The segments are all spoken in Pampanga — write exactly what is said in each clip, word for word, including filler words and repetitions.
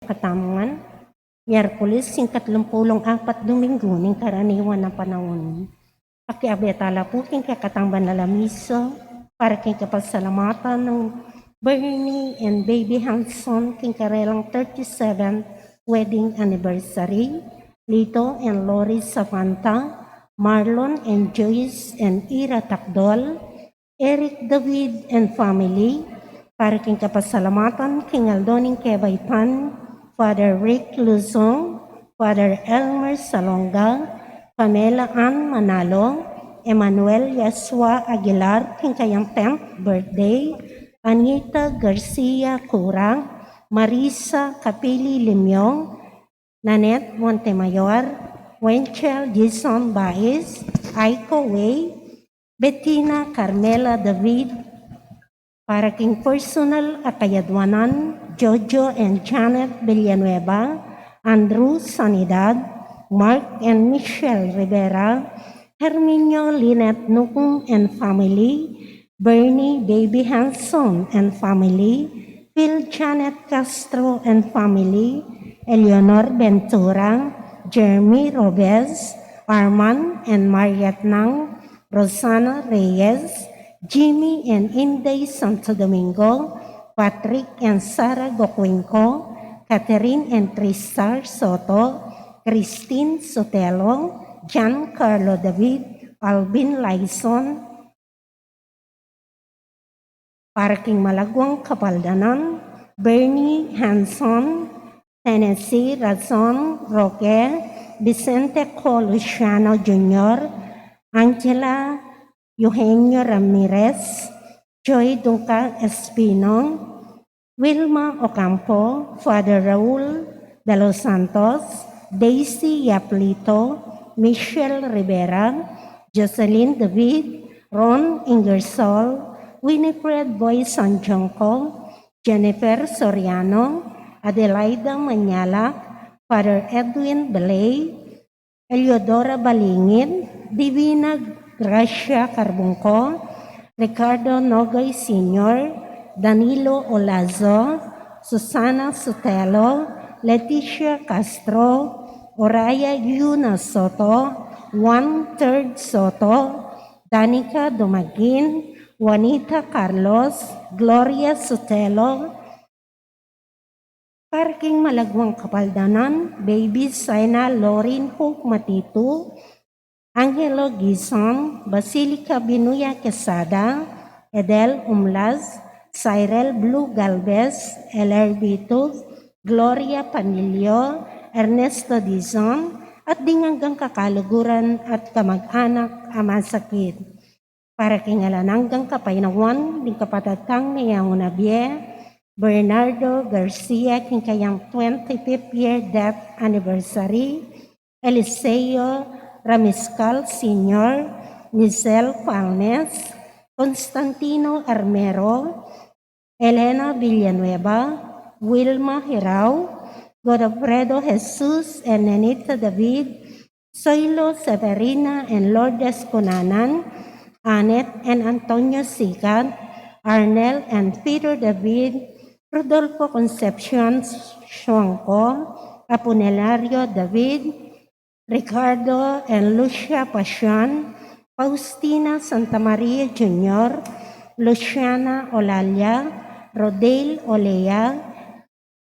Katamngan, Miyerkules, ing katlumpulung apat Domingo ning karaniwan a panaun. Pakiabe tala pu king kekatang banal a misa, para king kapasalamatan nang Bernie and Baby Hanson king karelang thirty-seventh wedding anniversary, Lito and Lori Savanta, Marlon and Joyce and Ira Takdol, Eric David and family, para king kapasalamatan king aldo ning kebaitan, Father Rick Luzon, Father Elmer Salonga, Pamela Ann Manalo, Emmanuel Yasua Aguilar, king kayang tenth birthday, Anita Garcia Cura, Marisa Capili Limio, Nanette Montemayor, Wenchel Dizon Baiz, Aiko Way, Bettina Carmela David, para king personal a kayadwanan, Jojo and Janet Villanueva, Andrew Sanidad, Mark and Michelle Rivera, Herminio Lynette Nucum and family, Bernie Baby Hanson and family, Phil Janet Castro and family, Eleanor Ventura, Jeremy Robes, Arman and Mariette Nang, Rosana Reyes, Jimmy and Inday Santo Domingo, Patrick and Sarah Gocuenco, Catherine and Tristar Soto, Christine Sotelo, Giancarlo David, Alvin Laison, para king malaguang kapaldanan, Bernie Hanson, Tennessee Razon Roque, Vicente Co Luciano Junior, Angela Eugenio Ramirez, Joy Duncan Espino, Wilma Ocampo, Father Raul de los Santos, Daisy Yaplito, Michelle Rivera, Jocelyn David, Ron Ingersoll, Winifred Boy Sanjonco, Jennifer Soriano, Adelaida Manyalak, Father Edwin Belay, Eleodora Balingid, Divina Gracia Carbungco, Ricardo Nogoy Senior, Danilo Olazo, Susana Sotelo, Leticia Castro, Oraya Yuna Soto, Juan Third Soto, Danica Dumagin, Juanita Carlos, Gloria Sotelo, para king malaguang kapaldanan, Baby Saina Lorin Hope Matitu, Angelo Gison, Basilica Binuya Quesada, Edel Umlas, Cyril Blue Galvez, Eler Bitug, Gloria Panilio, Ernesto Dizon, at ding anggang kakaluguran at kamag-anak a masakit. Para king alang anggang kapaynawan ding kapatad tang meyangu na bie, Bernardo Garcia, king kayang twenty-fifth year death anniversary, Eliseo Ramiscal Senior, Giselle Palmes, Constantino Armero, Elena Villanueva, Wilma Hirao, Godofredo Jesus and Nenita David, Soilo Severina and Lourdes Cunanan, Annette and Antonio Sigat, Arnel and Peter David, Rodolfo Concepcion Suangco, Apolinario David, Ricardo and Lucia Pacion, Faustina Santa Maria Junior, Luciana Olalia, Rodale Olea,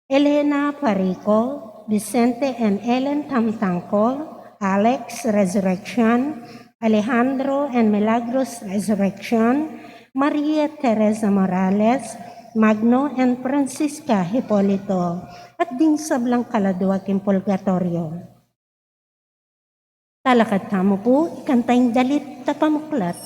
Elena Parico, Vicente and Ellen Tamtangco, Alex Resurrection, Alejandro and Milagros Resurrection, Maria Teresa Morales, Magno and Francisca Hipolito, at ding sablang kaladua king purgatorio. Talakad tamu pu, ikanta ing dalit a pamuklat.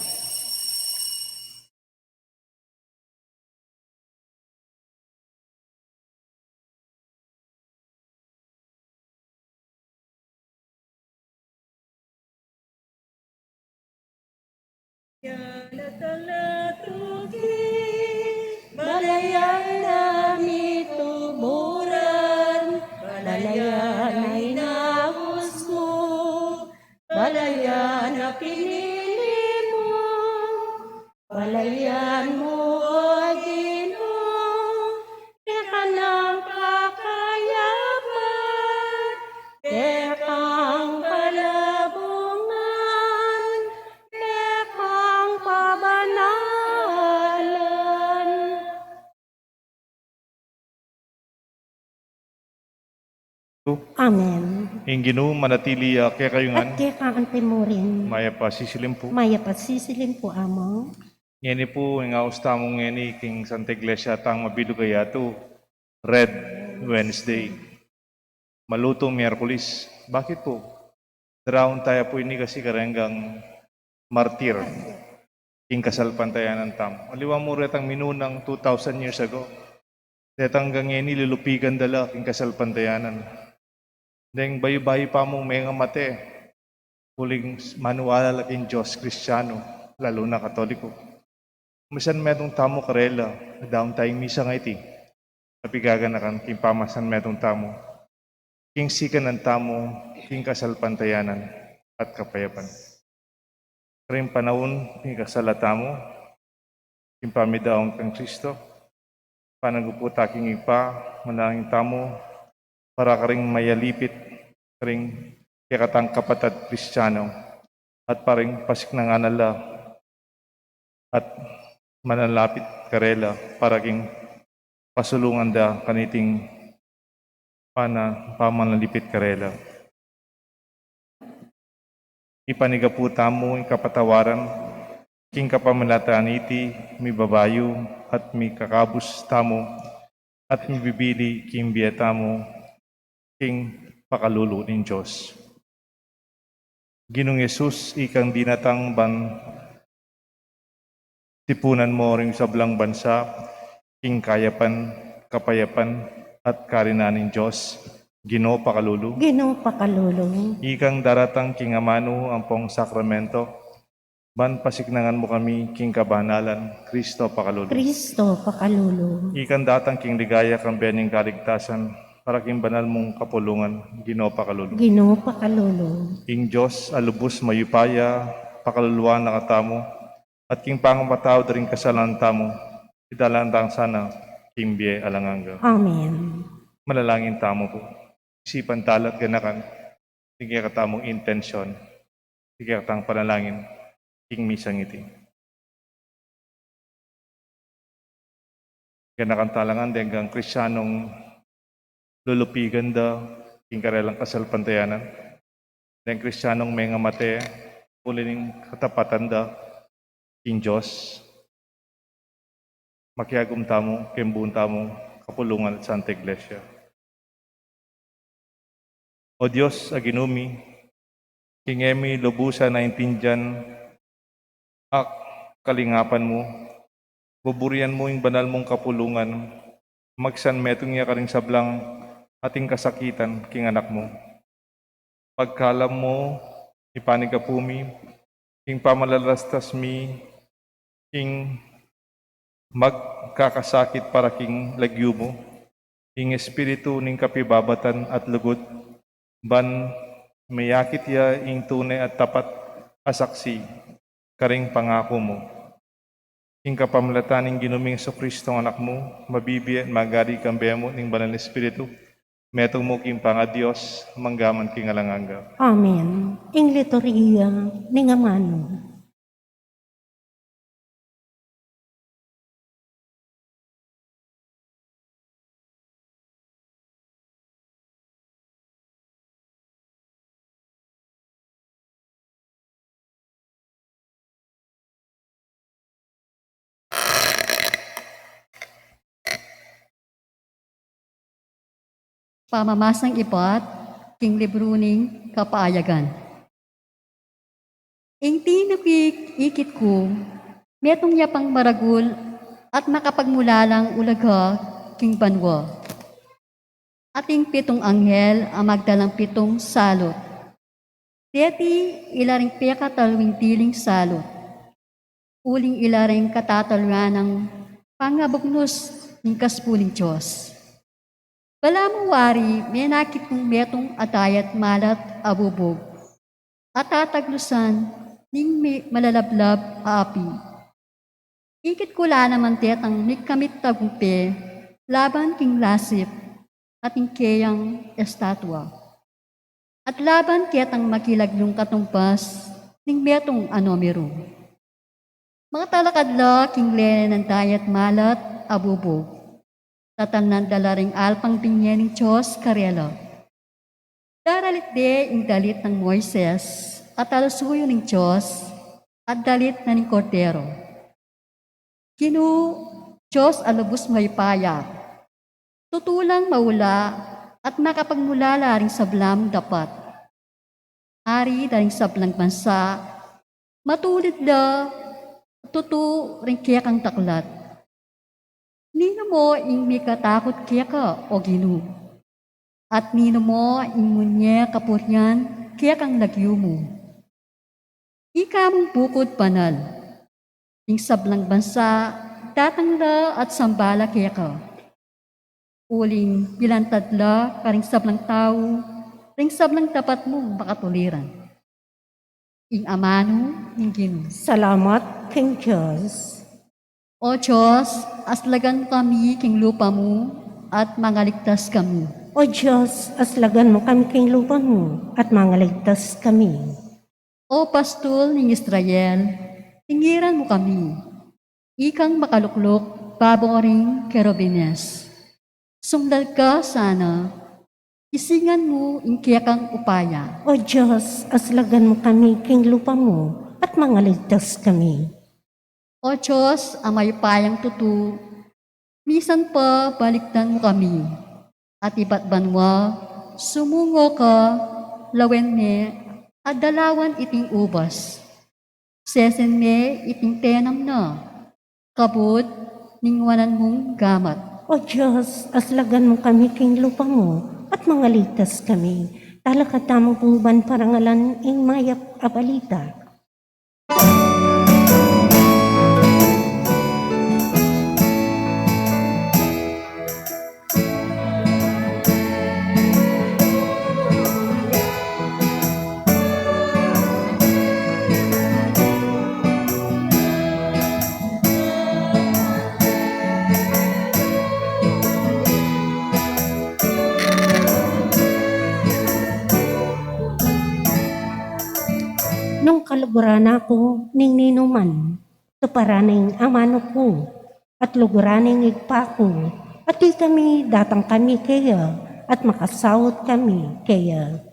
Balayan a mituburan, balayan a inaus mu, balayan a pinili mu, balayan mu, O Ginu, keka nang pakaya. Amen. Ing Ginu manatili ya kekayu ngan. At keka anti murin. Mayap a sisilim pu. Mayap a sisilim pu, Among. Ngeni pu, ing aus tamu ngeni king Santa Iglesia tang mabilug a yatu, Red Wednesday. Malutung Miyerkules. Bakit pu? Daraun taya pu ini kasi karenggang martir king kasalpantayanan tamu. Aliwa mu retang minunang two thousand years ago. Detang ngeni lulupigan da la king kasalpantayanan. Deng bayu-bayu pa mung mengamate, uling maniwala la king Dios, Kristiyanu, lalu na Katoliko. Misan metung tamu karela, daraun taya ing misa ngeni, a pigaganakan king pamasan metung tamu, king sikanan tamu king kasalpantayanan at kapayapan. Karing panaun king kasala tamu, king pamidaun kang Kristo, panagupu ta king Ibpa, manalangin tamu para karing mayalipit karing kekatang kapatad Kristiyanu at para ing pasiknangan da la at manalapit karela para king pasulungan da kaniting pana-, pamanalipit karela. Ipanyawad pu tamu ing kapatawaran king kapamilatan niti, mibabayu at mikakabus tamu at mibibili king bie tamu king pakalulu ning Dios. Ginung Jesus, ikang dinatang ban tipunan mu ring sablang bansa king kayapan, kapayapan at karinan ning Dios, Ginu pakalulu. Ginu pakalulu. Ikang daratang king amanu ampong sakramento ban pasiknangan mu kami king kabanalan, Kristo pakalulu. Kristo pakalulu. Ikang datang king ligaya kambe ning kaligtasan para king banal mung kapulungan, Ginu pakalulu. Ginu pakalulu. Ing Dios a lubus mayupaya pakaluluan na katamu at king pangapatawad da ring kasalanan tamu, idalan tang sana king bie alang angga. Amen. Manalangin tamu pu. Isipan tala at ganakan ing kekatamung intensyon, ing kekatang panalangin king misang iti. Ganakan tala ngan deng Kristiyanung lulupigan da king karelang kasalpantayanan, deng Kristiyanung mengamate uli ning katapatan da king Dios. Makiagum tamu king buung tamung kapulungan at Santa Iglesia. O Dios a Ginu mi, king e mi lubusan naintindian a kalingapan mu, buburian mu ing banal mung kapulungan, magsan metung ya karing sablang ating kasakitan king anak mu. Pagkalam mu, ipanyawad pu mi ing pamalalastas mi ing magkakasakit para king lagyu mu, ing espiritu ning kapibabatan at lugud, ban miyakit ya ing tune at tapat a saksi karing pangaku mu. Ing kapamilatan ning Ginu ming Jesucristo, Anak mu, mabibie at magari kambe mu ning Banal a Espiritu, metung mu king pangaDios, mangga man king alang angga. Amen. Ing liturhiya ning amanu. Pamamasang ibat king libru ning Kapayagan. Ing tinukik ikit ku, metung ya pang maragul at makapagmulalang ulaga king banua. Ating pitung anghel a magdalang pitung salut. Deti ila ring pekatalwing tiling salut. Uling ila ring katataluan nang pangabugnus ning kaspu ning Dios. Balamu wari menakit kung metung a dayat malat a bubug, a tataglusan ning mi-, malalablab a api. Ikit ku la naman detang mikamit tagumpe laban king lasip at ing keyang estatua, at laban ketang makilaglung katumbas ning metung a numeru. Makatalakad la king lele nang dayat malat a bubug. Tatalnan da la ring alpang binye ning Dios karela. Daralit de ing dalit nang Moises, at alusuyu ning Dios, at dalit na ning Kordero. Ginu, Dios a lubus mayupaya, tutu lang maula at makapagmulala ring sablang dapat. Ari da ring sablang bansa, matulid la, tutu ring kekang daklat. Ninu mo ing mikatakut keka, o Ginu? At ninu mo ing munye kapurian kekang lagyu mu? Ika mung bukud banal. Ing sablang bansa, datang la at samba la keka. Uling bilantad la karing sablang tau ring sablang dapat mung makatuliran. Ing amanu ning Ginu. Salamat king Dios. O Dios, aslagan mu kami king lupa mu at mangaligtas kami. O Dios, aslagan mu kami king lupa mu at mangaligtas kami. O pastul ning Israel, tingiran mu kami. Ikang makalukluk babo ring kerubines. Sumlal ka sana, isingan mu ing kekang upaya. O Dios, aslagan mu kami king lupa mu at mangaligtas kami. O Dios a mayupayang tutu, misan pa balikdan mu kami, at ibat banua sumungo ka, lawen me at dalawan iting ubas. Sesen me iting tenam na, kabud ning wanan mung gamat. O Dios, aslagan mu kami king lupa mu at mangaligtas kami. Talakad tamu pu ban parangalan ing mayap a balita. Nung kaluguran na ku ning ninuman, tuparan na ing amanu ku, at luguran na ing Ibpa ku, at ikami datang kami keya, at makasaut kami keya.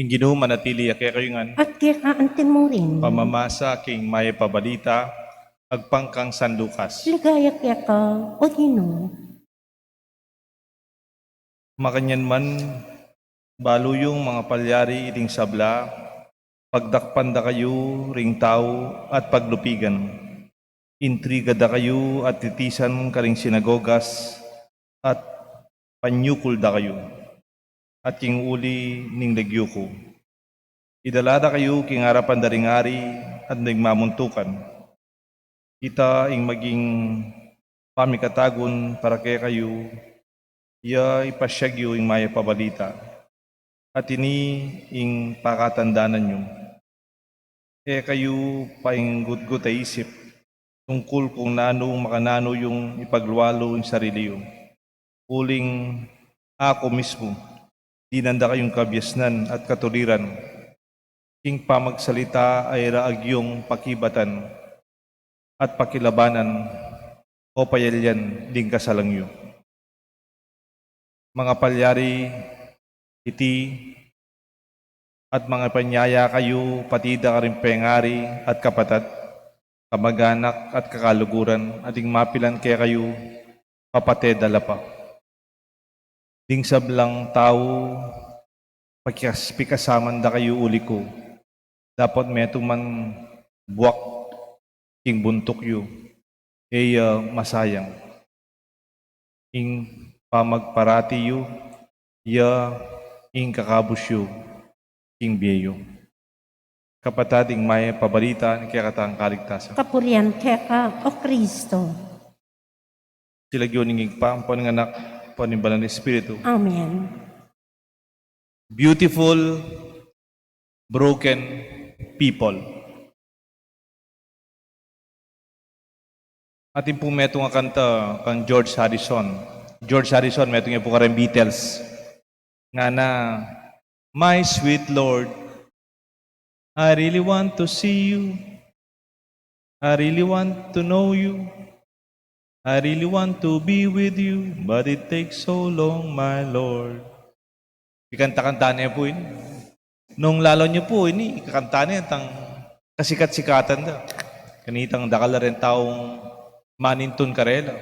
Ing Ginu manatili ya kekayu ngan. At keka antimurin. Pamamasa king mayap a balita agpang kang San Lucas. Ligaya keka, o Ginu. Makanyan man, balu yung mangapalyari iting sabla, pagdakpan da kayu ring tau at paglupigan. Intriga da kayu at titisan karing sinagogas at panyukul da kayu, at king uli ning lagyu ku. Idala da kayu king arapan da ring ari at ning mamuntukan. Ita ing maging pamikatagun para kekayu, ya ipasyag yu ing mayap a balita. At ini ing pakatandanan yu. E kayu painggutgut a isip tungkul kung nanu makananu yung ipaglualu ing sarili yu. Uling aku mismu, dinan da kayung kabiasnan at katuliran king pamagsalita a ira agyung pakibatan at pakilabanan o payalyan ding kasalang yu. Mangapalyari iti at mangipanyaya kayu pati da karing pengari at kapatad, kamaganak at kakaluguran, at ing mapilan kekayu, papate da la pa. Ding sablang tau, pakikas-, pikasaman da kayu uli ku. Dapot metung man buak king buntuk yu, e ya masayang. Ing pamagparati yu, ya ing kakabus yu king bie yu. Kapatad, ing mayap a balita ning kekatang kaligtasan. Kapurian keka, o Kristo. King lagyu ning Ibpa, ampo ning Anak, ampo ning Banal a Espiritu. Amen. Beautiful Broken People. Atin pu metung a kanta kang George Harrison. George Harrison, metung ya pu kareng Beatles. Ngana, "My sweet Lord, I really want to see you. I really want to know you. I really want to be with you, but it takes so long, my Lord." Ikanta-kanta ne pu ini. Nung lalu yu pu ini, ikakanta ne, tang kasikat-sikatan da. Kanitang dakal la reng taung manintun karela.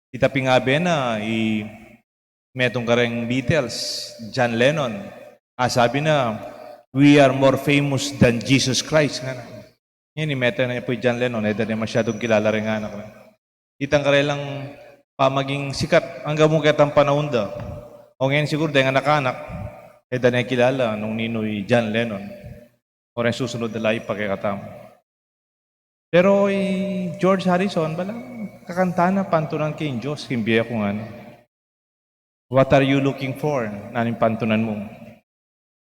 Ita pin abe na, i metung kareng Beatles, John Lennon. Asabi na, "We are more famous than Jesus Christ," ngana. Ngeni, metung ne pu i John Lennon, e da ne masyadung kilala reng anak na. Itang karelang pamaging sikat, anggang mu ketang panaun da. O ngeni siguru deng anak-anak, e da ne kilala nung ninu i John Lennon. O reng susunud a laip pa kekatamu. Pero i George Harrison, balamu kakanta na pantunan king Dios, king bie ku ngana. "What are you looking for?" Nanu ing pantunan mu?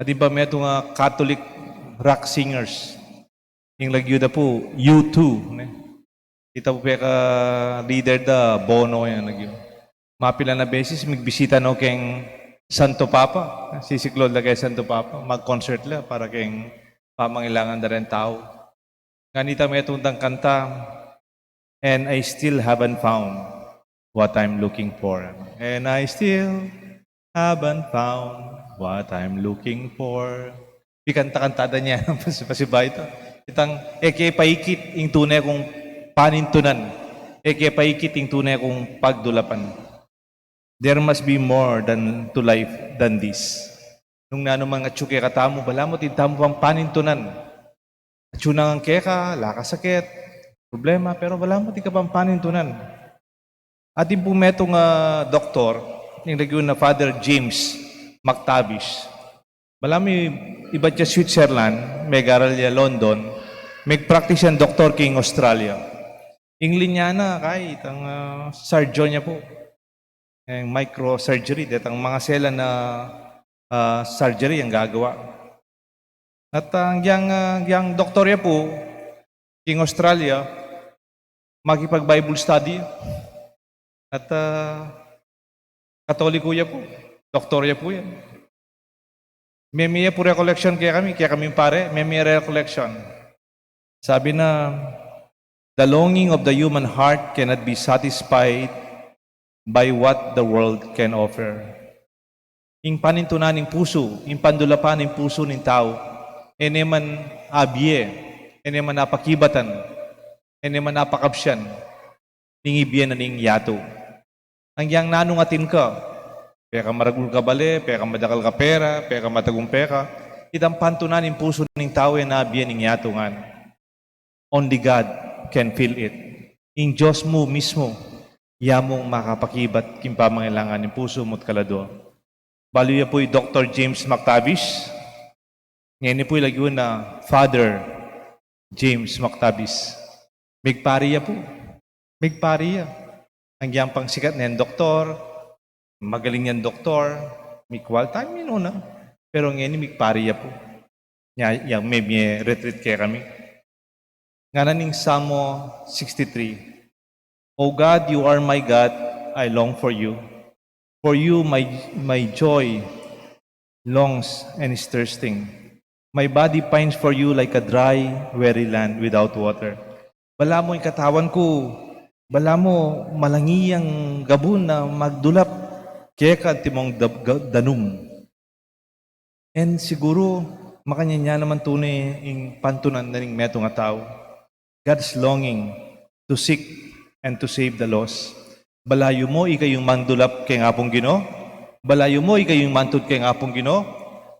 Atin pa metung a Catholic rock singers. Ing lagyu da pu, U two, ne? Ita pu peka-leader da, Bono, yang lagyu. Mapilan a beses, migbisita no keng Santo Papa. Sisiklaud la keng Santo Papa. Mag-concert la para keng pamangailangan da reng tau. Ngana ita metung dang kanta, "And I still haven't found what I'm looking for." "And I still haven't found what I'm looking for." Pikanta-kanta da ne, pasi-, pasibayu ita. Itang, e ke paikit ing tune kung panintunan. E ke paikit ing tune kung pagdulapan. There must be more than to life than this. Nung nanu mang atyu kekatamu, balamu atin tamu pang panintunan. Atyu na ngan keka, ala kang sakit, problema, pero balamu atin ka pang panintunan. Atin pu metung a doktor, ing lagyu na Father James McTavish. Balamu i-, ibat ya Switzerland, megaral ya London, meg-practice yang doktor king Australia. Ing linya na, kay, itang, ah, surgeon ya pu. Ing microsurgery, detang mangaselan a, ah, surgery yang gagawa. At, ah, yang, ah, yang doktor ya pu, king Australia, makipag-Bible study. At, ah, Katoliko ya pu, doktor ya pu yan. Meme ya pu recollection kekami, kekaming pare, meme ya recollection. Sabi na, "The longing of the human heart cannot be satisfied by what the world can offer." Ing panintunan ning pusu, ing pandulapan ning pusu ning tau, e ne man abie, e ne man apakibatan, e ne man apakabsian ning ibie na ning yatu. Anggiyang nanung atin ka, pekamaragul ka bale, pekamadakal ka pera, pekamatagumpay ka, itang pantunan ning pusu ning tau e na abie ning yatu ngan. Only God can fill it. Ing Dios mu mismu, ya mung makapakibat king pamangailangan ning pusu mu't kaladua. Balu ya pu i Doktor James McTavish. Ngeni pu i lagyu na Father James McTavish. Migpari ya pu. Migpari ya. Anggiyang pang sikat neng doktor, magaling yang doktor, mikwal tamu, minuna. Pero ngeni migpari ya pu. Nya, yang me, me retreat kekami. Ngana ning Salmo sixty-three, "O God, you are my God, I long for you. For you, my, my joy longs and is thirsting. My body pines for you like a dry, weary land without water." Balamu ing katawan ku, balamu malangi yang gabun na magdulap keka antimong da-, ga-, danum. And siguru, makanyan ya naman tune ing pantunan na ning metung a tau. God's longing to seek and to save the lost. Balamu ikayung mandulap keng Apung Ginu? Balamu ikayung mantud keng Apung Ginu?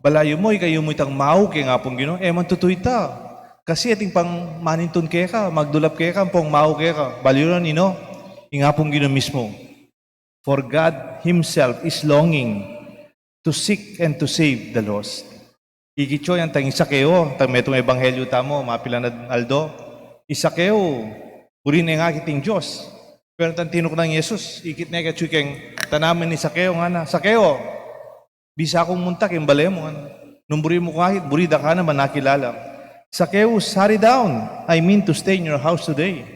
Balamu ikayu mu itang mau keng Apung Ginu? E man tutu ita. Kasi atin pang manintun keka, magdulap keka, ampong mau keka. Balamu ninu? Ing Apung Ginu mismu. For God himself is longing to seek and to save the lost. Ikit yu yang tang i Sakeo, tang metung ebanghelyu tamu, mapilan a aldo. I Sakeo, buri ne ngakit ing Dios. Pero tang tinuknang Jesus, ikit ne ketsu keng tanaman i Sakeo, ngana, "Sakeo, bisa kung munta keng bale mu," ngana. Nung buri mu kahit, buri da ka naman nakilala. Zacchaeus, hurry down. I mean to stay in your house today.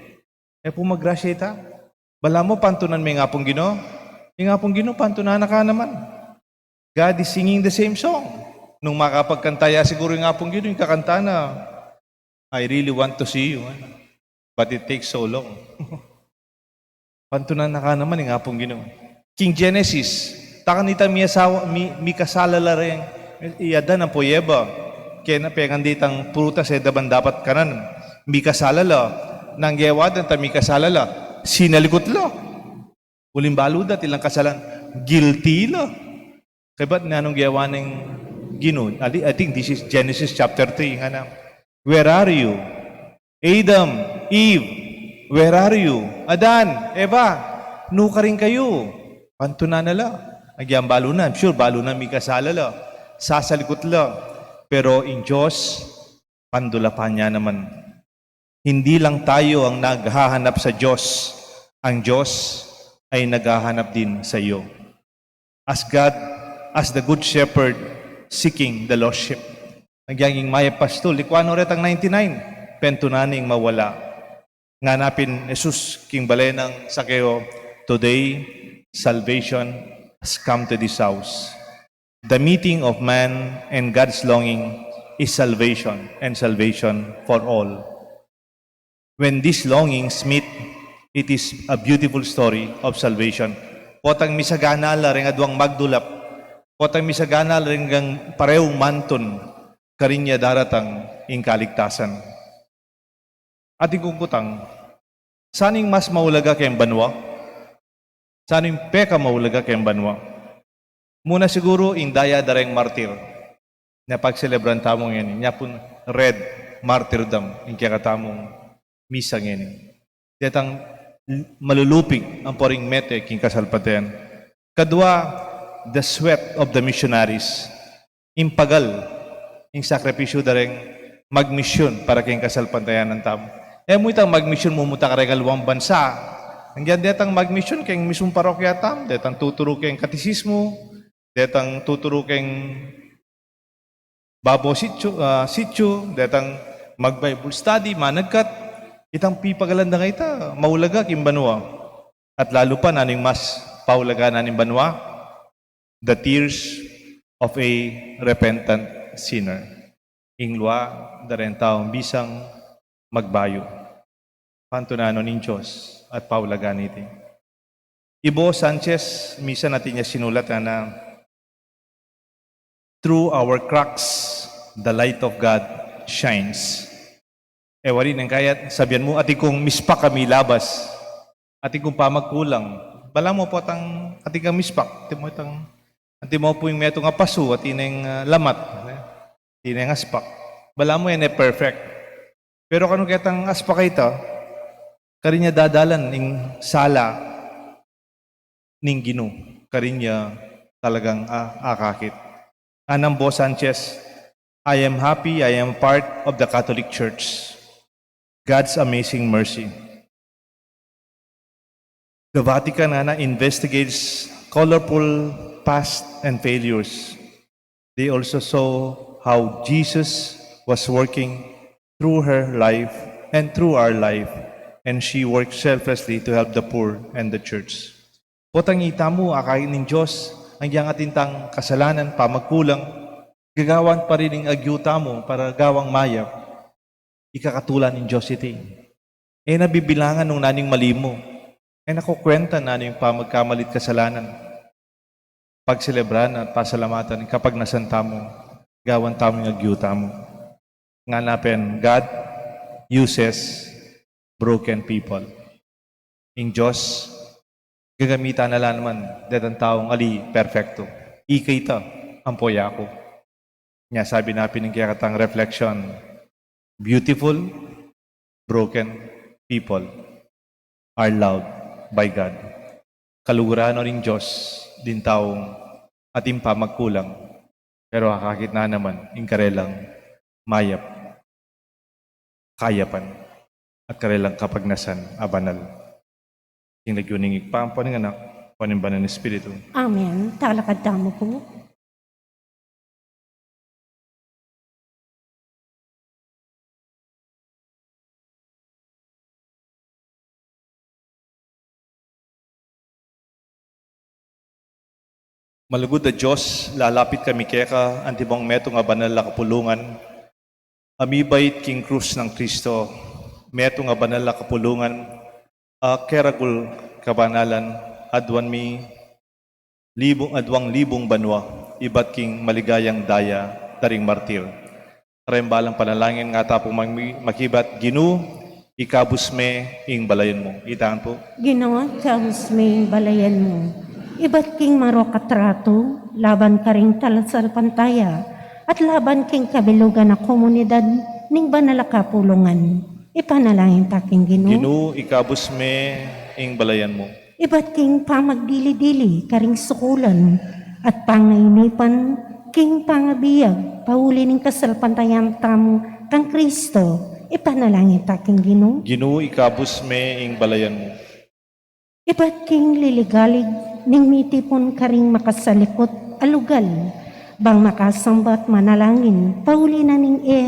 E pu maggrasya ita. Balamu pantunan me ing Apung Ginu. Ing Apung Ginu, pantunan na ka naman. God is singing the same song. Nung makapagkanta ya siguru ing Apung Ginu, ing kakanta na, "I really want to see you, ano? But it takes so long." Pantunan na ka naman ing Apung Ginu. King Genesis, takan ita miasawa, mi, mikasala la reng, i Adan ampo i Eva. Kena pengan ditang prutas e da ban dapat kanan. Mikasala la, nanu ing gewa da nita mikasala la, sinalikut la. Uling balu da, atilan kasalan, guilty la. Kaybat nanu ing gewa ning Ginu? I, I think this is Genesis chapter three, ngana, "Where are you? Adam, Eve, where are you? Adan, Eva, nu karin kayu?" Pantunan na la. Agyang balu na, I'm sure balu na mikasala la. Sasalikut la. Pero ing Dios, pandulapan ya naman. Hindi lang tayo ang naghahanap sa Diyos. Ang Diyos ay naghahanap din sa iyo. As God, as the Good Shepherd seeking the lost sheep. Agyang ing mayap pastul, likuan no retang ninety-nine, pentunan ing mawala. Ngana pin Jesus king bale nang Zacchaeus, "Today, salvation has come to this house." The meeting of man and God's longing is salvation, and salvation for all. When these longings meet, it is a beautiful story of salvation. Potang misagana la reng aduang magdulap, potang misagana la reng pareung mantun, karin ya daratang ing kaligtasan. Atin kung kutang, sanu ing mas maulaga keng banua? Sanu ing pekamaulaga keng banua? Muna siguru ing daya da reng martir. Nya pagselebran tamu ngeni, nya pun red martyrdom ing kekatamung misa ngeni. Detang malulupig ampo ring mete king kasalpantayan. Kadua, the sweat of the missionaries. Ing pagal, ing sakripisyu da reng magmisyun para king kasalpantayanan tamu. E mu itang magmisyun mumunta ka reng aliwang bansa. Agyang detang magmisyun keng mismung parokya tamu, detang tuturu keng katesismu, detang tuturu keng babo sityu, ah, sityu, detang mag-Bible study, managkat, itang pipagalan da ngeni ita, maulaga king banua. At lalu pa, nanu ing mas paulaga na ning banua? The tears of a repentant sinner. Ing lua da reng taung bisang magbayu. Pantunan no ning Dios at paulagan iti. I Bo Sanchez, misan atin ya sinulat, ngana, "Through our cracks, the light of God shines." E wari neng kayat sabian mu, atin kung mispak a milabas, atin kung pamagkulang. Balamu potang atin kang mispak, atin mu itang, atin mu pu ing metung a pasu, atin neng, ah, lamat, atin neng aspak. Balamu e ne perfect. Pero kanu ketang aspak a ita, karin ya dadalan ing sala ning Ginu, karin ya talagang, ah, akakit. Nganang Bo Sanchez, "I am happy I am part of the Catholic Church. God's amazing mercy." The Vatican, ngana, investigates colorful past and failures. They also saw how Jesus was working through her life and through our life, and she worked selflessly to help the poor and the church. Potang itamu, akakit ning Dios, agyang atin tang kasalanan, pamagkulang, gagawan pa rin ing agyu tamu para gawang mayap. Ikakatulan ning Dios iti. E na bibilangan nung nanu ing mali mu. E na kukuwentan nanu ing pamagkamali't kasalanan. Pagselebran at pasalamatan ing kapagnasan tamu, gawan tamu ing agyu tamu. Ngana pin, God uses broken people. Ing Dios, gagamitan na la naman detang taung ali perpektu. Ika ita, ampo yaku. Nya sabi na pin ing kekatang reflection, beautiful, broken people are loved by God. Kaluguran no ning Dios ding taung atin pamagkulang, pero akakit na naman ing karelang mayap kayapan at karelang kapagnasan a banal. King lagyu ning Ibpa, ampo ning Anak, ampo ning Banal a Espiritu. Amen. Talakad tamu pu. Malugud a Dios, lalapit kami keka, antimong metung a banal a kapulungan, a mibait king krus nang Kristo, metung a banal a kapulungan, a keragul kabanalan, aduan mi libung, aduang libung banua, ibat king maligayang daya da ring martir. Kareng balang panalangin nga ta pung mami-, makibat, Ginu, ikabus me ing balayan mu. Itang pu. Ginu, ikabus me ing balayan mu. Ibat king marok a tratu, laban karing talasalpantaya, at laban king kabilugan a komunidad ning banal a kapulungan. Ipanalangin ta king Ginu. Ginu, ikabus me ing balayan mu. Ibat king pamagdili-dili karing sukulan at pangainipan king pangabiag pauli ning kasalpantayanan tamu kang Kristo, ipanalangin ta king Ginu. Ginu, ikabus me ing balayan mu. Ibat king liligalig ning mitipun karing makasalikut a lugal, bang makasambat manalangin pauli na ning e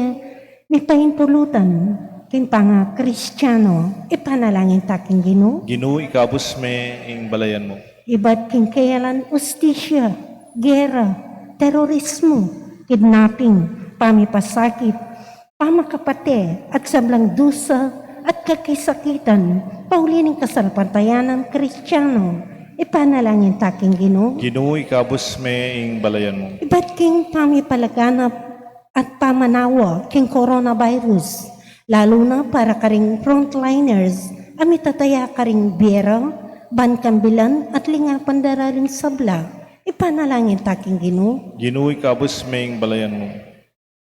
mipaintulutan king panga-Kristiano, ipanalangin ta king Ginu. Ginu, ikabus me ing balayan mu. Ibat king keyalan ustisya, gera, terorismu, kidnapping, pamipasakit, pamakapate, at sablang dusa at kakisakitan pauli ning kasalpantayanan Kristiano, ipanalangin ta king Ginu. Ginu, ikabus me ing balayan mu. Ibat king pamipalaganap at pamanawa king coronavirus, lalu na para karing frontliners a mitataya karing biera ban kambilan at lingapan da ring sabla, ipanalangin ta king Ginu. Ginu, ikabus me ing balayan mu.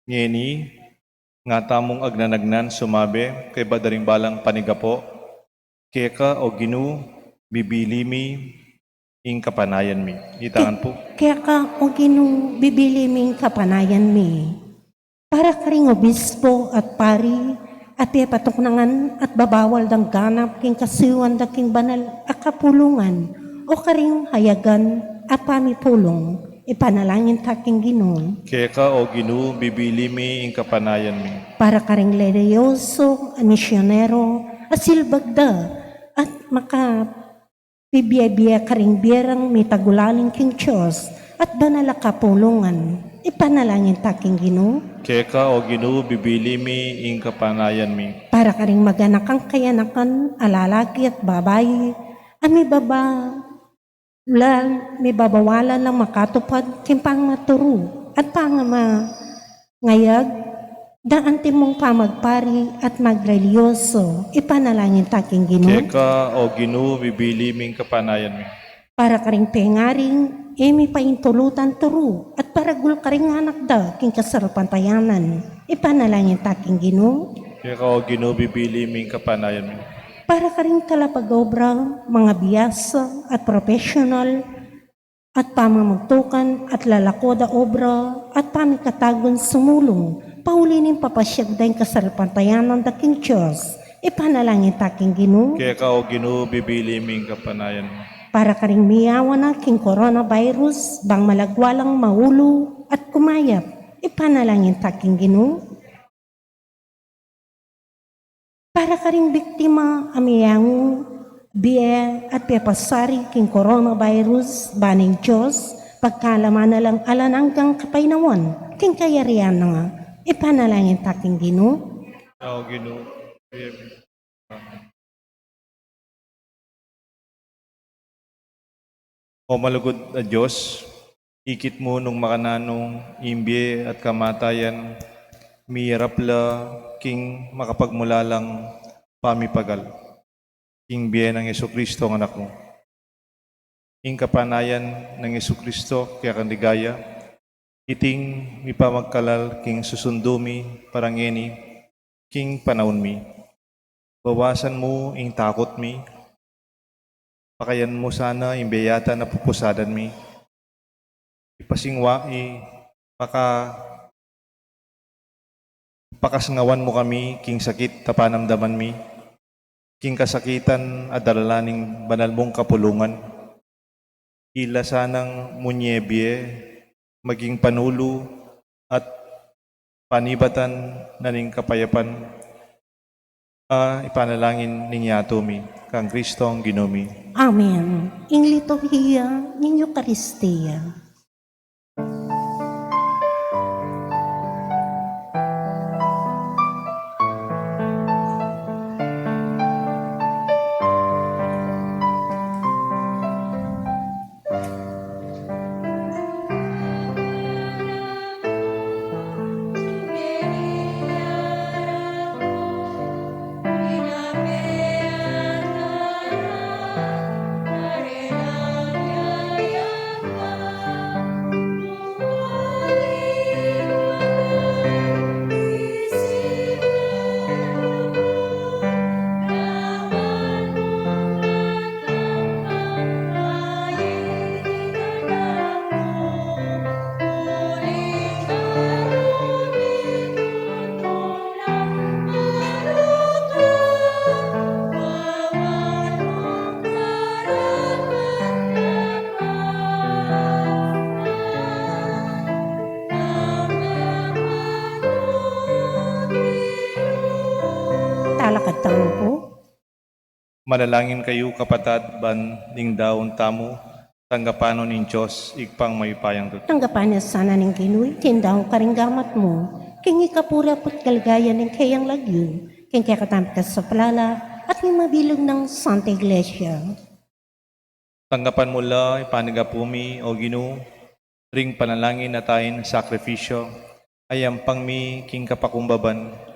Ngeni, nga tamung agnan-agnan sumabi kaybat da ring balang panigapu, keka, O Ginu, bibili mi ing kapanayan mi. Itang pu. Keka, O Ginu, bibili mi ing kapanayan mi. Para karing obispo at pari a pepatuknangan at babawal dang ganap king kasuyuan da king banal a kapulungan o karing hayagan a pamipulung, ipanalangin ta king Ginu. Keka, O Ginu, bibili mi ing kapanayan mi. Para karing relihiyoso a misyonero a silbag da at makapibie-bie karing bie rang mitagulaling king Dios at banal a kapulungan, ipanalangin ta king Ginu. Keka, O Ginu, bibili mi ing kapanayan mi. Para karing maganakang kayanakan a lalaki at babai a mibaba- la, mibabawalan lang makatupad king pangaturu at pangamangayag da antimong pamagpari at magrelihiyoso, ipanalangin ta king Ginu. Keka, O Ginu, bibili mi ing kapanayan mi. Para karing pengaring e mipaintulutan turu at paragul karing anak da king kasalpantayanan, ipanalangin ta king Ginu. Keka, O Ginu, bibili mi ing kapanayan mi. Para karing talapag-obra, mangabiasa at profesional at pamamagtukan at lalako da obra at pamikatagun sumulung pauli ning papasyag da ing kasalpantayanan da king Dios, ipanalangin ta king Ginu. Keka, O Ginu, bibili mi ing kapanayan mi. Para karing miyawa na king coronavirus, bang malagwa lang maulu at kumayap, ipanalangin ta king Ginu. Para karing biktima a miyangu, bie at pepasari king coronavirus, ban ing Dios pagkalaman na lang alang anggang kapaynawan king kayarian na, ipanalangin ta king Ginu. O Ginu, bie mi. O malugud a Dios, ikit mu nung makananu ing bie at kamatayan, miyarap la king makapagmulalang pamipagal. King bie nang Jesucristo a Anak mu. Ing kapanayan nang Jesucristo, kekang ligaya, iting mipamagkalal king susundu mi para ngeni king panaun mi. Bawasan mu ing takut mi. Pakayan mu sana ing bie yata na pupusadan mi. Ipasingwa, ipaka-, ipakasngawan mu kami king sakit a panamdaman mi, king kasakitan a dala ning banal mung kapulungan. Ila sanang munye bie, maging panulu at panibatan na ning kapayapan a ipanalangin ning yatu mi. Kang Kristong Ginu mi. Amen. Ing liturhiya ning Eukaristia. Talakad tamu pu. Manalangin kayu, kapatad, ban ing daun tamu tanggapan no ning Dios, Ibpang mayupayang tutu. Tanggapan na sana ning Ginu ing daun karing gamat mu, king ikapuri ampon kaligayan ning keyang lagyu, king kekatamung kasaplalan at ning mabilug nang Santa Iglesia. Tanggapan mu la ing panyawad mi, O Ginu, ring panalangin at ain sakrifisyo, a yampang mi king kapakumbaban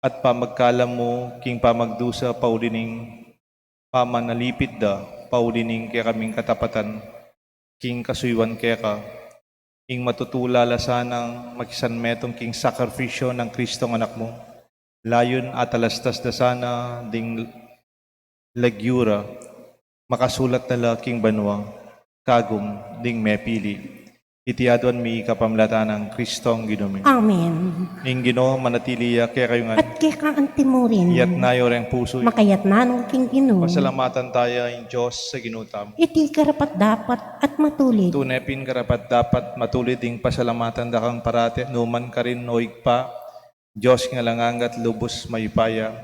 at pamagkalam mu king pamagdusa pauli ning pamanalipit da, pauli ning kekaming katapatan king kasuyuan keka, ing matutula la sanang makisanmetung king sakrifisyo nang Kristong Anak mu, layun atalastas da sana ding lagyu ra, makasulat na la king banua kagum ding mepili. Iti aduan mi kapamilatan nang Kristong Ginu mi. Amen. Ing Ginu manatili ya kekayu ngan. At keka antimurin. Iyatas yu reng pusu yu. Makayatas na no king Ginu. Pasalamatan taya ing Dios a Ginu tamu. Iti karapat-dapat at matulid. Tune pin karapat-dapat, matulid ing pasalamatan da kang parati, nukarin man, O Ibpa, Dios king alang angga at lubus mayupaya.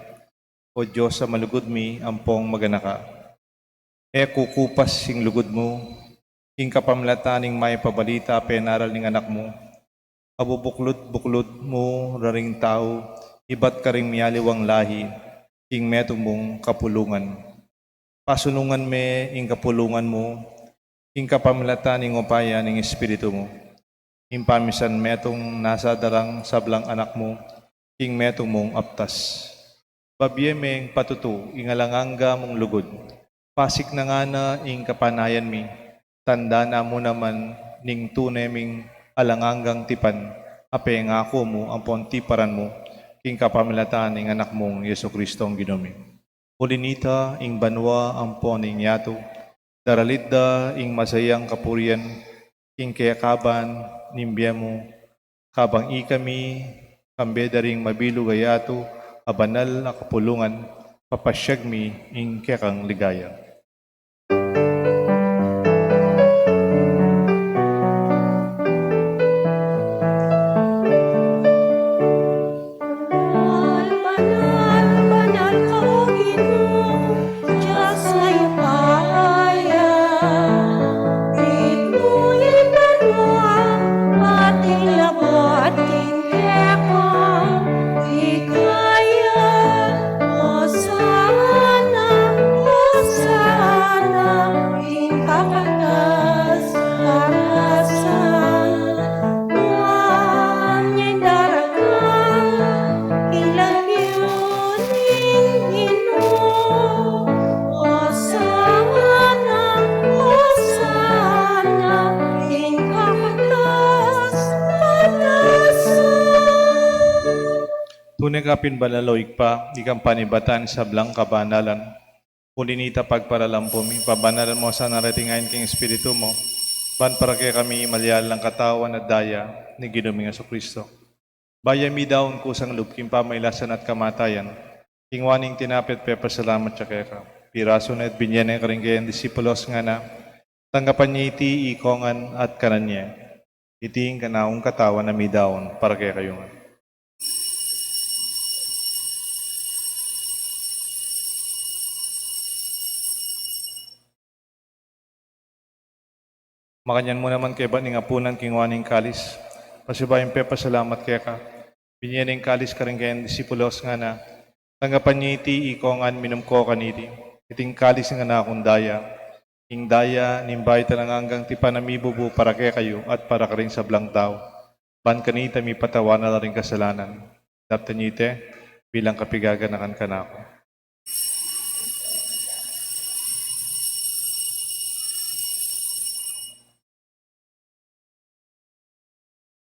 O Dios a malugud mi ampong maganaka, e kukupas ing lugud mu king kapamilatan ning mayap a balita a penaral ning Anak mu, a bubuklud-buklud mu ra ring tau ibat karing mialiwang lahi king metung mung kapulungan. Pasunungan me ing kapulungan mu king kapamilatan ning upaya ning Espiritu mu, ing pamisanmetung nasa da rang sablang anak mu king metung mung aptas. Babie meng patutu ing alang angga mung lugud. Pasiknangan na ing kapanayan mi, tanda na mu naman ning tune ming alang anggang tipan a pengaku mu ampon tiparan mu king kapamilatan ning Anak mung Jesucristong Ginu mi. Uli nita, ing banua ampon ing yatu daralit da ing masayang kapurian king kekaban ning bie mu, kabang ikami, kambe da ring mabilug a yatu a banal a kapulungan, papasyag mi ing kekang ligaya. Banal, banal, banal ka, O Ginu, Dios mayupaya. Ibpa mu ing banua, at ing labuad king keka. Ika ya, Osana, Osana, ing kakatas-katasan. Nuan ya ing daragang king lagyu ning Ginu. Osana, Osana, ing kakatas-katasan. Tune ka pin banal, O Ibpa, ikang panibatan ing sablang kabanalan. Uli nita, pagparalan pu mi, pabanalan mu sana reting ain king Espiritu mu, ban para kekami malyari lang katawan at daya ning Ginu ming Jesucristo. Bayu mi daun kusang lub king pamailasan at kamatayan, kinua ne ing tinape at pepasalamat ya keka, pirasu ne at binie ne karing kayang disipulos, ngana: Tanggapan ye iti ikongan at kanan ye. Iti ing kanaung katawan a midaun para kekayu ngan. Makanyan mu naman kaybat ning apunan, kinua ne ing kalis, pasibayu yang pepasalamat keka, binie ne ing kalis karing kayang disipulos, ngana: Tanggapan ye iti iko ngan, minum ko kaniti. Iti ing kalis ning kanakung daya, ing daya ning bayu at alang anggang tipan a mibubu para kekayu at para karing sablang tau. Ban kanita mipatawad na la ring kasalanan. Daptan ye iti bilang kapaganakan kanaku.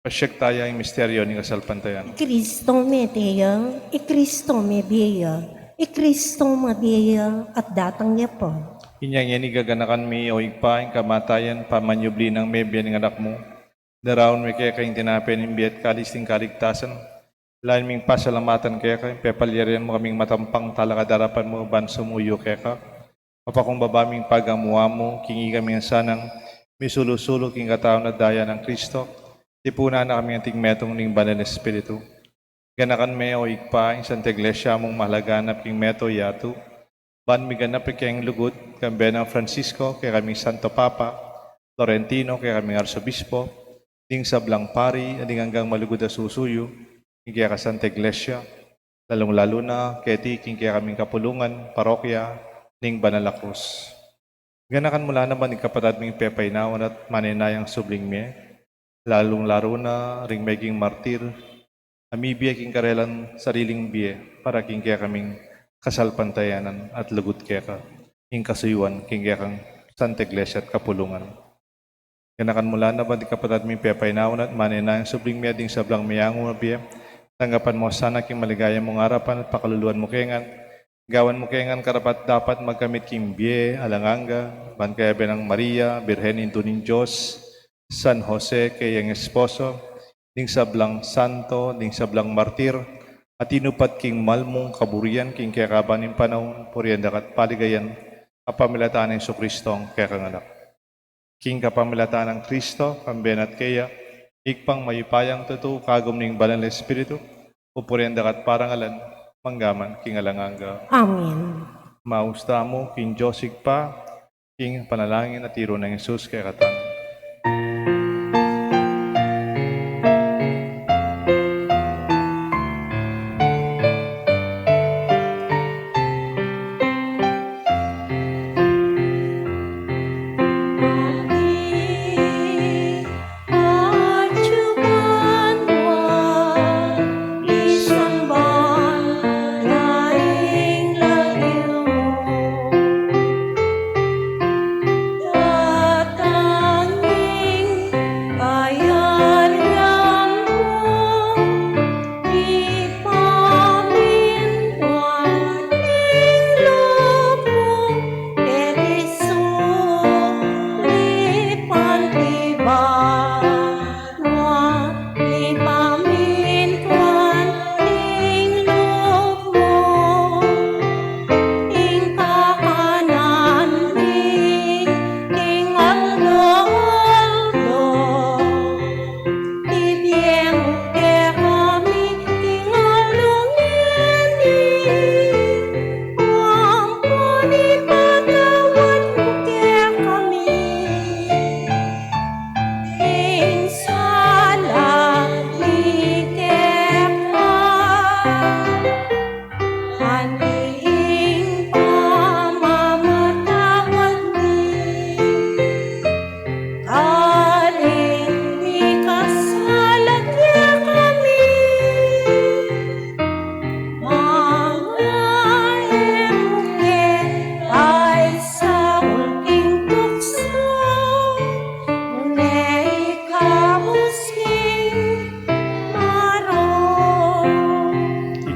Pasyag taya ing misteryo ning kasalpantayanan. I Kristo mete ya, i Kristo mebie ya, i Kristo mabie ya, at datang ya pa. Inya ngeni gaganakan mi, o Ibpa, ing kamatayan pamanyubli nang mebie ning Anak mu. Daraun mi keka ing tinape ning bie at kalis ning kaligtasan. Lalu ming pasalamatan keka ing pepalyarian mu kaming matampang talakad king arapan mu ban sumuyu keka. Mapakumbaba ming pagamu-amu king ikami ngan sanang misulu-sulu king katawan at daya nang Kristo, tipunan na kami anting metung ning Banal Espiritu. Ganakan me, o Ibpa, ing Santa Iglesia mung mahalaga na king meto yatu, ban miganap ing kayang lugud, kambe nang Francisco, kekaming Santo Papa, Florentino, kekaming Arsobispo, ding sablang pari, at ding anggang malugud a susuyu king keka Santa Iglesia, lalung-lalu na keti king kekaming kapulungan, parokya ning Banal a Krus. Ganakan mu la naman ding kapatad ming pepaynawan at manenayang subling mie, lalung-lalu na ring meging martir a mibie king karelang sariling bie para king kekaming kasalpantayanan at lugud keka, ing kasuyuan king kekang Santa Iglesia at kapulungan. Ganakan mu la naman ding kapatad ming pepaynawan at manenayang subling mie ding sablang meangu a bie. Tanggapan mu sana king maligaya mung arapan at pakaluluan mu ke ngan. Gawan mu ke ngan karapat-dapat magkamit king bie alang angga, ban kayabe nang Maria, Birhen Indu ning Dios, San Jose, kayang esposo, ding sablang santo, ding sablang martir, a tinupat king mal mung kaburian king kekaban ning panaun, purian daka at paligayan, kapamilatan nang Jesucristo a kekang Anak. King kapamilatan nang Kristo, kambe na at keya, Ibpang mayupayang tutu, kagum ning Banal a Espiritu, pupurian daka at parangalan, mangga man king alang angga. Amen. Maus tamu king Dios Ibpa, king panalangin a tiru nang Jesus kekatamu.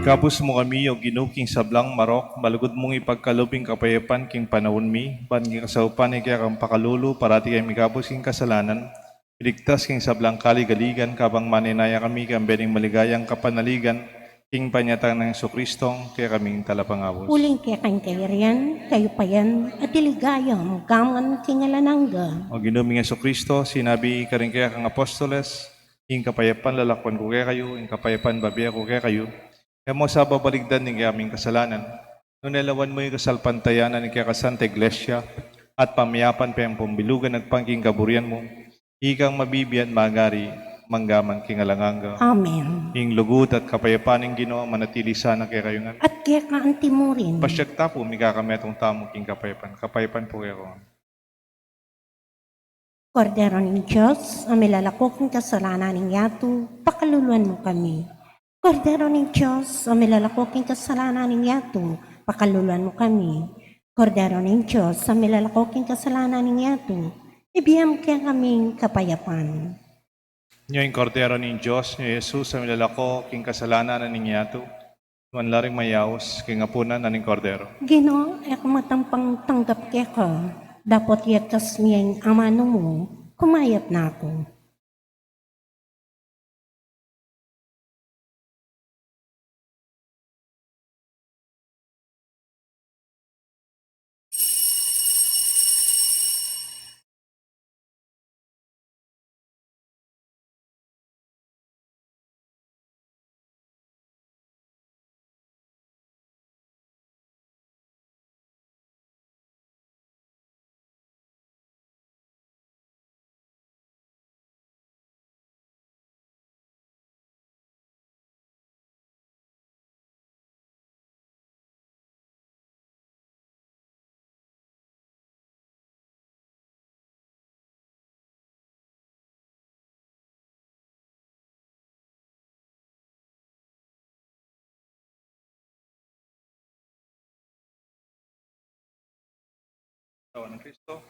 Ikabus mu kami, O Ginu, king sablang marok, malugud mung ipagkalub ing kapayapan king panaun mi, ban king kasaupan ning kekang pakalulu, parati kaming mikabus king kasalanan, miligtas king sablang kaligaligan, kabang manenaya kami kambe ning maligayang kapanaligan, king panyatang nang Jesucristo, kekaming Talapangabus. Uling keka ing kayarian, kayupayan, at ing ligaya, mangga man king alang angga. O Ginu ming Jesucristo, sinabi karing kekang apostoles, ing kapayapan lalakwan ku kekayu, ing kapayapan bibie ku kekayu. E mu sa babaligdan ing kekaming kasalanan, nune lawan mu ing kasalpantayanan ning kekang Santa Iglesia, at pamiyapan pang pambilugan at pangking kaburian mu, ikang mabibie at magari, mangga man king alang angga. Amen. Ing lugud at kapayapan ning Ginu, manatili sana kekayu ngan. At keka antimurin. Pasyag ta pu, mikakametung tamu king kapayapan. Kapayapan pu kekayu. Kordero ning Dios, a milalako king kasalanan ning yatu, pakaluluan mu kami. Kordero ning Dios, a milalako king kasalanan ning yatu, pakaluluan mu kami. Kordero ning Dios, a milalako king kasalanan ning yatu, ibie mu kekami ing kapayapan. Nyo ing Kordero ning Dios, nyo i Jesus, a milalako king kasalanan ning yatu. Nuan la ring mayaus king apunan na ning Kordero. Ginu, e ku matampang tanggap keka, dapot yagkas mu ya ing amanu mu, kumayap na ku. Katawan ning Kristo.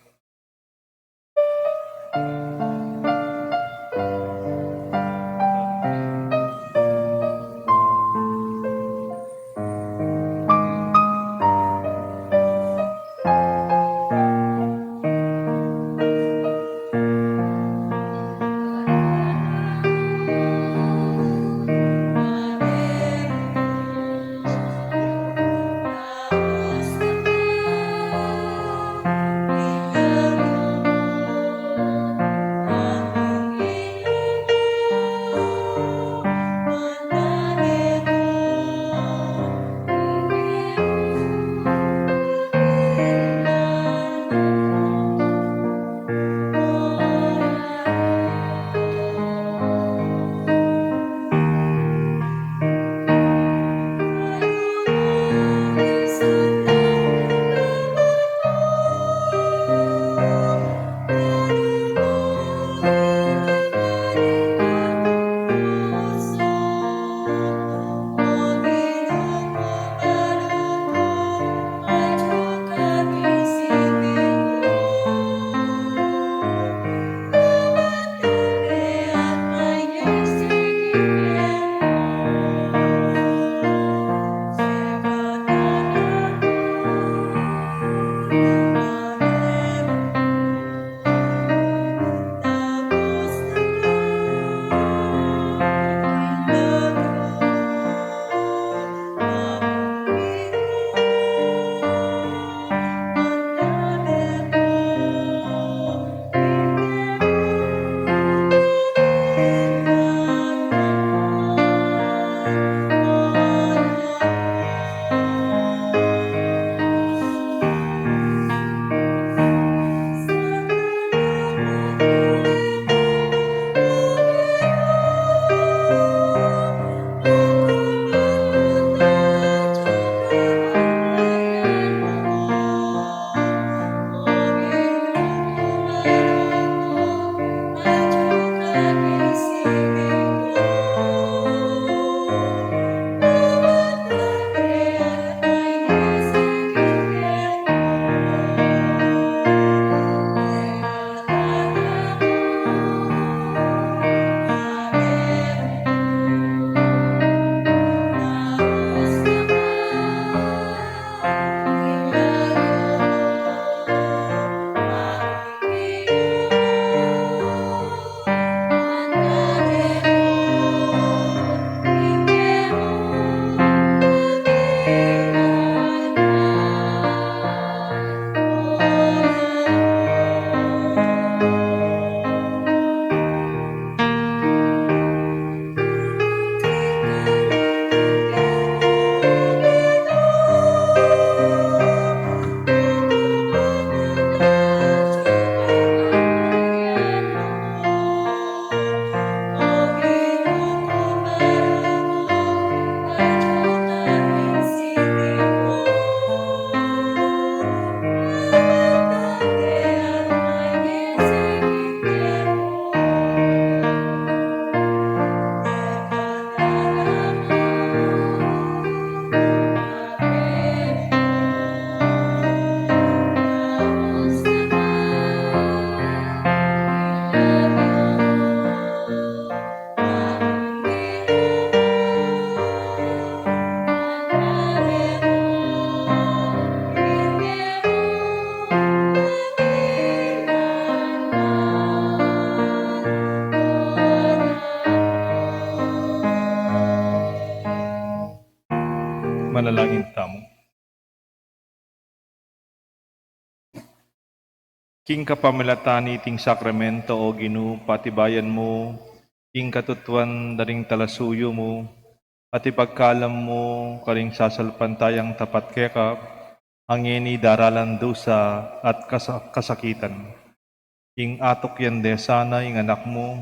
Manalangin tamu. King kapamilatan niting sakramento, O Ginu, patibayan mu ing katutuan da ring talasuyu mu, at ipagkalam mu karing sasalpantayang tapat keka, a ngeni daralan dusa at kasa-, kasakitan. Ing atuk yan de sana ing anak mu,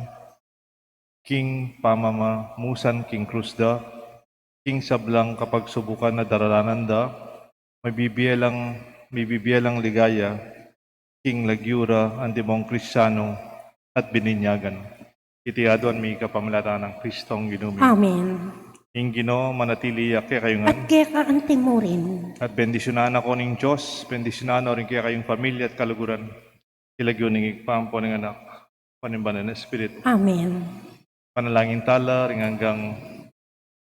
king pamamamusan king krus da, king sablang kapagsubukan a daralanan da, mabibie lang, mabibie lang ligaya, king lagyu ra antimong Kristiano at bininyagan. Iti aduan mi kapamilatan nang Kristong Ginu mi. Amen. Ing Ginu manatili ya kekayu ngan. At keka antimurin. At bendisyunan na ko ning Dios, bendisyunan na rin kekayung pamilya at kaluguran. King lagyu ning Ibpa, ampo ning Anak, ampo ning Banal a Espiritu. Amen. Panalangin tala ring anggang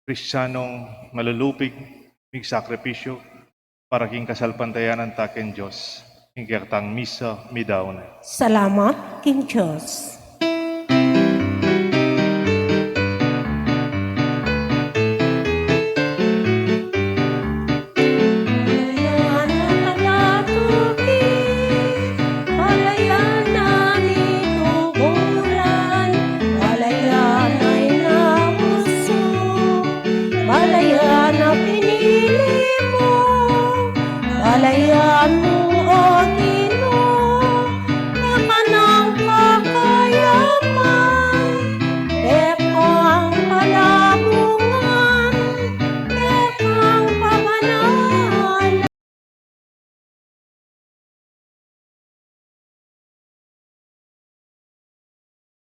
Kristianong malulupig, migsakripisyu para king kasalpantayanan ta king Dios. Ing kekatang misa, midaun na. Salamat king Dios. Balayan na pinili mo, balayan